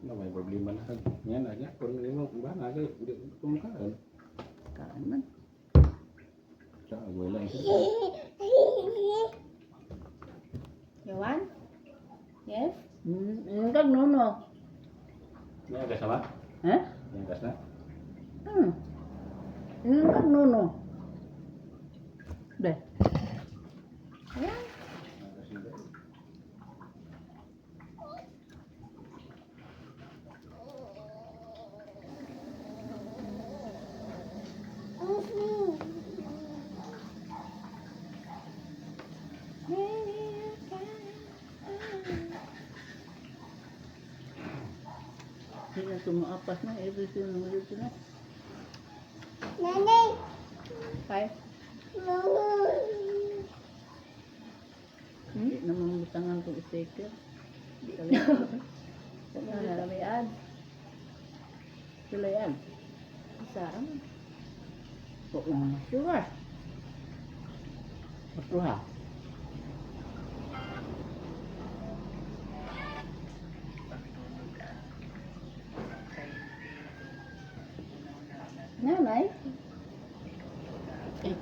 Na may problema na kag yan na kung imo ba na kay di ko makaon. Kaan man. Sa abuela isa. You want? Yes? Kag nuno. May gas na ba? Ha? May gas na? Kag nuno. Be. Ayan. May gas na. Hindi na sumaapas na. Everything na dito na. Nanay. Five. Hindi naman butangan kong sticker. Di Ano na lang may ad. Sila yan. Isa ra man. Oo, sure. Otro ha. Nanay? Eh,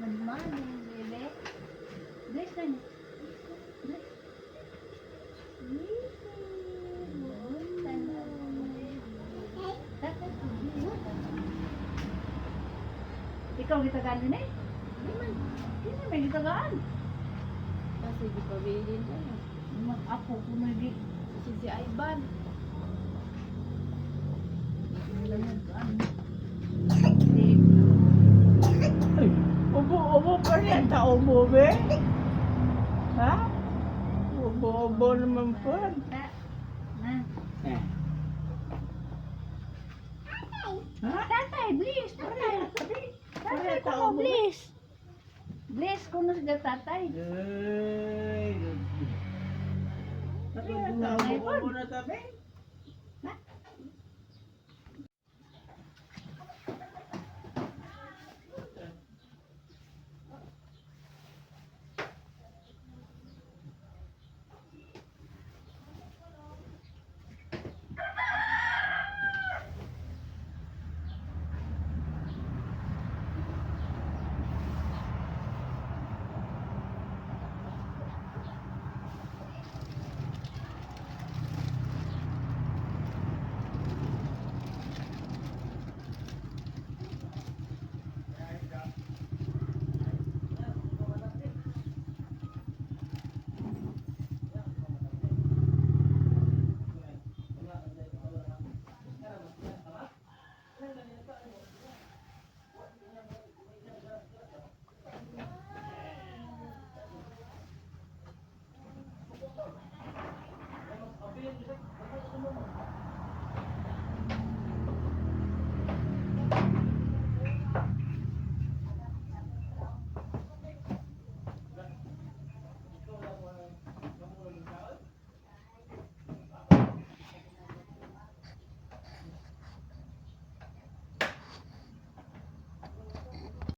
Good morning, baby. Bless na niya. Ikaw gitagaan din eh. Di man, di man may gitagaan. Kasi di pa bilin siya. Mag-apo ko na di. Si si Ivan. Ay, ubo-ubo pa rin ta ubo be. Ha? Ubo-ubo naman po. Na. Na. Eh. Ha? Tatay, please, tatay. Tatay Tatay, ko, please. Please, kuno sa tatay. Ay, ta ubo-ubo na tabi.